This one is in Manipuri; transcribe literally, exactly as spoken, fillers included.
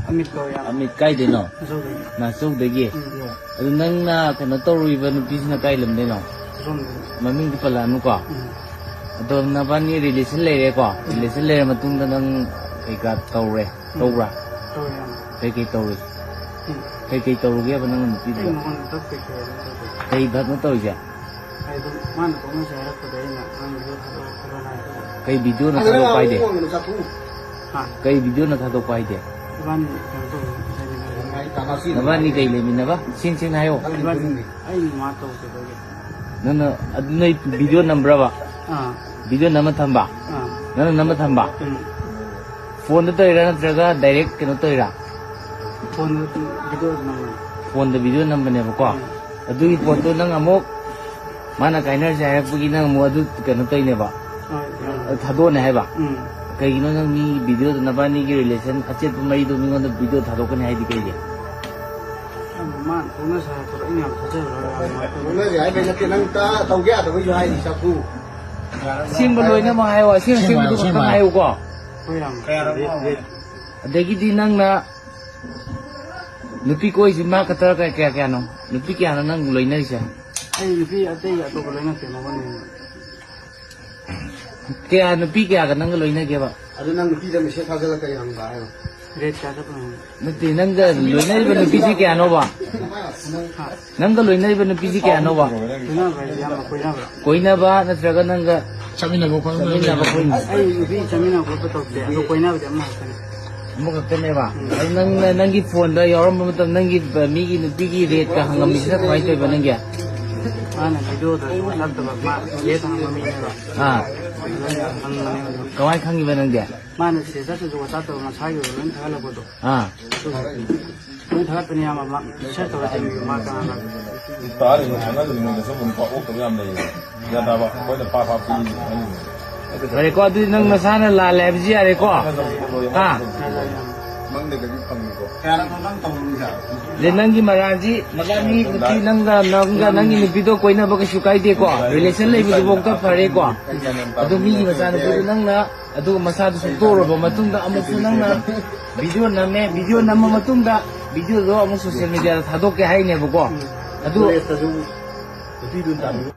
ꯑꯃꯤꯠ ꯀꯧꯋꯦ, ꯏꯌꯥꯝꯕ꯫ ꯑꯃꯤꯠ ꯀꯥꯏꯗꯩꯅꯣ? ꯅꯥꯆꯧꯗꯒꯤ꯫ ꯅꯥꯆꯧꯗꯒꯤ? ꯎꯝ꯫ ꯑꯗꯨ ꯅꯪꯅ ꯀꯩꯅꯣ ꯇꯧꯔꯨꯏꯕ ꯅꯨꯄꯤꯁꯤꯅ ꯀꯥꯏ ꯂꯝꯗꯩꯅꯣ? ꯑꯁꯣꯝꯗꯒꯤ꯫ ꯃꯃꯤꯡꯗꯤ ꯄꯜꯂꯛꯑꯅꯨꯀꯣ꯫ ꯎꯝ꯫ ꯑꯗꯣ ꯅꯕꯥꯅꯤ relation ꯂꯩꯔꯦꯀꯣ? ꯎꯝ꯫ Relation ꯂꯩꯔ ꯃꯇꯨꯡꯗ ꯅꯪ ꯀꯩꯀꯥ ꯇꯧꯔꯦ? ꯎꯝ꯫ ꯇꯧꯕ꯭ꯔꯥ? ꯇꯧꯋꯦ, ꯏꯌꯥꯝꯕ꯫ ꯀꯩꯀꯩ ꯇꯧꯔꯤ? ꯎꯝ꯫ ꯀꯩꯀꯩ ꯇꯧꯔꯨꯒꯦꯕ ꯅꯪꯅ ꯅꯨꯄꯤꯗꯨꯗ? ꯑꯩ ꯃꯉꯣꯟꯗ ꯇꯞ ꯀꯩꯀꯩ ꯑꯗꯨꯝ ꯇꯧꯋꯦ꯫ ꯀꯩ ꯗꯞꯅꯣ ꯇꯧꯔꯤꯁꯦ? ꯑꯩ ꯑꯗꯨꯝ ꯃꯥꯅ ꯇꯣꯛꯅꯁꯦ ꯍꯥꯏꯔꯛꯄꯗ ꯑꯩꯅ ꯅꯪ video ꯊꯥꯗꯣꯔꯛꯑꯣ ꯈꯣꯠꯂꯣ ꯍꯥꯏꯕꯗ꯫ ꯀꯩ videoꯅꯣ ꯊꯥꯗꯣꯛꯄ ꯍꯥꯏꯗꯤ? ꯍꯥ? ꯀꯩ videoꯅꯣ ꯊꯥꯗꯣꯛꯄ ꯍꯥꯏꯗꯤ? ꯏꯕꯥꯅꯤ ꯀꯩꯅꯣ ꯇꯧꯕ ꯂꯩꯃꯤꯟꯅꯕ꯫ ꯅꯕꯥꯅꯤ ꯀꯩ ꯂꯩꯃꯤꯟꯅꯕ? ꯁꯦꯡ ꯁꯦꯡꯅ ꯍꯥꯏꯌꯣ꯫ ꯏꯕꯥꯅꯤ ꯑꯩ ꯃꯥ ꯇꯧꯗꯕꯒꯤ꯫ ꯅꯪꯅ ꯑꯗꯨ ꯅꯣꯏ video ꯅꯝꯕ꯭ꯔꯕ? ꯑꯥ꯫ Video ꯅꯝꯃ ꯊꯝꯕ? ꯑꯥ꯫ ꯅꯪꯅ ꯅꯝꯃ ꯊꯝꯕ? ꯎꯝ꯫ Phoneꯗ ꯇꯧꯔꯤꯔꯥ ꯅꯠꯇ꯭ꯔꯒ direct ꯀꯩꯅꯣ ꯇꯧꯔꯤꯔꯥ? Phoneꯗ video ꯅꯝꯕꯅꯦ꯫ Phoneꯗ video ꯅꯝꯕꯅꯦꯕꯀꯣ? ꯎꯝ꯫ ꯑꯗꯨꯒꯤ ꯄꯣꯠꯇꯣ ꯅꯪ ꯑꯃꯨꯛ ꯃꯥꯅ ꯀꯥꯏꯅꯔꯁꯦ ꯍꯥꯏꯔꯛꯄꯒꯤ ꯅꯪ ꯑꯃꯨꯛ ꯑꯗꯨ ꯀꯩꯅꯣ ꯇꯧꯔꯤꯅꯦꯕ? ꯍꯣꯏ, ꯌꯥꯝ꯫ ꯑꯗꯨ ꯊꯥꯗꯣꯛꯑꯅꯦ ꯍꯥꯏꯕ? ꯎꯝ꯫ ꯀꯩꯒꯤꯅꯣ ꯅꯪ ꯃꯤ videoꯗ ꯅꯕꯥꯅꯤꯒꯤ relation ꯑꯆꯦꯠꯄ ꯃꯔꯤꯗꯣ ꯃꯤꯉꯣꯟꯗ video ꯊꯥꯗꯣꯛꯀꯅꯤ ꯍꯥꯏꯗꯤ ꯀꯩꯒꯤ? ꯃꯥꯅ ꯇꯣꯛꯅꯁꯦ ꯍꯥꯏꯔꯛꯄꯗꯣ ꯑꯩꯅ ꯌꯥꯝ ꯊꯥꯖꯔꯨꯔꯒ ꯌꯥꯝ ꯅꯨꯡꯉꯥꯏꯇꯕ꯫ ꯇꯣꯛꯅꯁꯦ ꯍꯥꯏꯕꯩ ꯅꯠꯇꯦ, ꯅꯪ ꯇ-, ꯇꯧꯒꯦ ꯌꯥꯗꯕꯩꯁꯨ ꯍꯥꯏꯔꯤ, ꯆꯐꯨ꯫ ꯑꯁꯦꯡꯕ ꯂꯣꯏꯅꯃꯛ ꯍꯥꯏꯌꯣ, ꯑꯁꯦꯡ ꯑꯁꯦꯡꯕ ꯑꯁꯦꯡꯕꯗꯨ ꯍꯥꯏꯌꯣ, ꯈꯛꯇꯪ ꯑꯁꯦꯡꯕ ꯍꯥꯏꯌꯣ꯫ ꯍꯥꯏꯌꯨꯀꯣ꯫ ꯍꯣꯏ, ꯌꯥꯝ꯫ ꯑꯗꯒꯤꯗꯤ ꯅꯪꯅ ꯅꯨꯄꯤ ꯀꯣꯏꯁꯤ ꯃꯥ ꯈꯛꯇ ꯀꯌꯥ, ꯀꯌꯥ, ꯀꯌꯥꯅꯣ? ꯅꯨꯄꯤ ꯀꯌꯥꯅꯣ ꯅꯪ ꯂꯣꯏꯅꯔꯤꯁꯦ? ꯑꯩ ꯅꯨꯄꯤ ꯑꯇꯩ ꯑꯇꯣꯞꯄ ꯂꯣꯏꯅꯗꯦ, ꯃꯉꯣꯟꯗꯩ ꯍꯦꯟꯅ꯫ ꯀꯌꯥ, ꯅꯨꯄꯤ ꯀꯌꯥꯒ ꯅꯪꯒ ꯂꯣꯏꯅꯒꯦꯕ? ꯑꯗꯨ ꯅꯪ ꯅꯨꯄꯤꯗ message ꯊꯥꯖꯤꯜꯂ ꯀꯩ ꯍꯪꯕ ꯍꯥꯏꯅꯣ? Rate ꯀꯌꯥ ꯆꯠꯄꯅꯣ? ꯅꯠꯇꯦ, ꯅꯪꯒ ꯂꯣꯏꯅꯔꯤꯕ ꯅꯨꯄꯤꯁꯤ ꯀꯌꯥꯅꯣꯕ? ꯍꯥ? ꯅꯪꯒ ꯂꯣꯏꯅꯔꯤꯕ ꯅꯨꯄꯤꯁꯤ ꯀꯌꯥꯅꯣꯕ? ꯀꯣꯏꯅꯕ ꯍꯥꯏꯗꯤ ꯌꯥꯝꯅ ꯀꯣꯏꯅꯕ꯭ꯔꯣ? ꯀꯣꯏꯅꯕ ꯅꯠꯇ꯭ꯔꯒ ꯅꯪꯒ ꯆꯠꯃꯤꯟꯅꯕ ꯈꯣꯠꯃꯤꯟꯅꯕ? ꯆꯠꯃꯤꯟꯅꯕ ꯈꯣꯠꯃꯤꯟꯅꯕ꯫ ꯑꯩ ꯅꯨꯄꯤ ꯆꯠꯃꯤꯟꯅꯕ ꯈꯣꯠꯄ ꯇꯧꯗꯦ꯫ ꯑꯗꯣ ꯀꯣꯏꯅꯕꯗꯤ ꯑꯃ ꯈꯛꯇꯅꯤ꯫ ꯑꯃꯈꯛꯇꯅꯦꯕ? ꯎꯝ꯫ ꯑꯗꯨ ꯅꯪꯅ, ꯅꯪꯒꯤ phoneꯗ ꯌꯥꯎꯔꯝꯕ ꯃꯇꯝ, ꯅꯪꯒꯤ, ꯃꯤꯒꯤ ꯅꯨꯄꯤꯒꯤ rateꯀ ꯍꯪꯉꯝꯃꯤꯁꯤꯅ ꯀꯃꯥꯏꯅ ꯇꯧꯔꯤꯕ ꯅꯪꯒꯤ? ꯃꯥꯅ videoꯗ WhatsAppꯇ ꯃꯥ rate ꯍꯪꯕ ꯃꯤꯅꯦꯕ꯫ ꯑꯥ꯫ ꯑꯗꯨꯅ ꯍꯪꯕꯅꯦꯕ ꯑꯗꯨꯝ꯫ ꯀꯃꯥꯏꯅ ꯈꯪꯉꯤꯕ ꯅꯪꯗꯤ? ꯃꯥꯅ statusꯇꯁꯨ WhatsAppꯇ ꯃꯁꯥꯒꯤ ꯑꯣꯏꯕ ꯂꯣꯏ ꯊꯥꯒꯠꯂꯛꯄꯗꯣ꯫ ꯑꯥ꯫ ꯑꯗꯨ ꯂꯣꯏ ꯊꯥꯒꯠꯄꯅꯦ, ꯑꯌꯥꯝꯕ ꯃꯥ search ꯇꯧꯔ ꯊꯤꯕꯤꯌꯨ, ꯃꯥ ꯀꯅꯥ ꯀꯅꯥ꯫ ꯇꯥꯔꯤꯕ ꯈꯪꯍꯜꯂꯤꯉꯩꯗꯁꯨ ꯑꯗꯨꯝ ꯅꯨꯄꯥ ꯑꯣꯛꯇꯕ ꯌꯥꯝ ꯂꯩꯌꯦ꯫ ꯒ꯭ꯌꯥꯟ ꯇꯥꯕ? ꯑꯩꯈꯣꯏꯅ ꯐꯥ ꯐꯥ ꯄꯤꯔꯤꯁꯦ ꯈꯪꯍꯜꯂꯤꯉꯩꯗ꯫ ꯐꯔꯦꯀꯣ, ꯑꯗꯨꯗꯤ ꯅꯪ ꯅꯁꯥꯅ ꯂꯥꯜꯂꯦ ꯍꯥꯏꯕꯁꯤ ꯌꯥꯔꯦꯀꯣ? ꯍꯥ? ꯃꯪꯗꯒꯗꯤ ꯐꯪꯉꯤꯀꯣ꯫ ꯑꯗꯩ ꯅꯪꯒꯤ ꯃꯔꯥꯜꯁꯤ, ꯅꯕꯥꯅꯤ ꯅꯨꯄꯤ, ꯅꯪꯒ, ꯅꯪꯒ ꯅꯪꯒꯤ ꯅꯨꯄꯤꯗꯣ ꯀꯣꯏꯅꯕ ꯀꯩꯁꯨ ꯀꯥꯏꯗꯦꯀꯣ, relation ꯂꯩꯕꯗꯨꯐꯥꯎꯗ ꯐꯔꯦꯀꯣ꯫ ꯑꯗꯣ ꯃꯤꯒꯤ ꯃꯆꯥꯅꯨꯄꯤꯗꯣ ꯅꯪꯅ ꯑꯗꯨꯒ ꯃꯁꯥꯗꯨ ꯁꯨꯛꯇꯣꯛꯎꯔꯕ ꯃꯇꯨꯡꯗ ꯑꯃꯨꯛꯁꯨ ꯅꯪꯅ ꯚꯤꯗꯤꯑꯣ ꯅꯝꯃꯦ, ꯚꯤꯗꯤꯑꯣ ꯅꯝꯃ ꯃꯇꯨꯡꯗ ꯚꯤꯗꯤꯑꯣꯗꯣ ꯑꯃꯨꯛ ꯁꯣꯁꯤꯌꯦꯜ ꯃꯤꯗꯤꯌꯥꯗ ꯊꯥꯗꯣꯛꯀꯦ ꯍꯥꯏꯅꯦꯕꯀꯣ꯫ ꯑꯗꯨ ꯀꯣꯂꯦꯖꯇꯁꯨ ꯅꯨꯄꯤꯗꯨꯅ ꯇꯝꯃꯤꯕ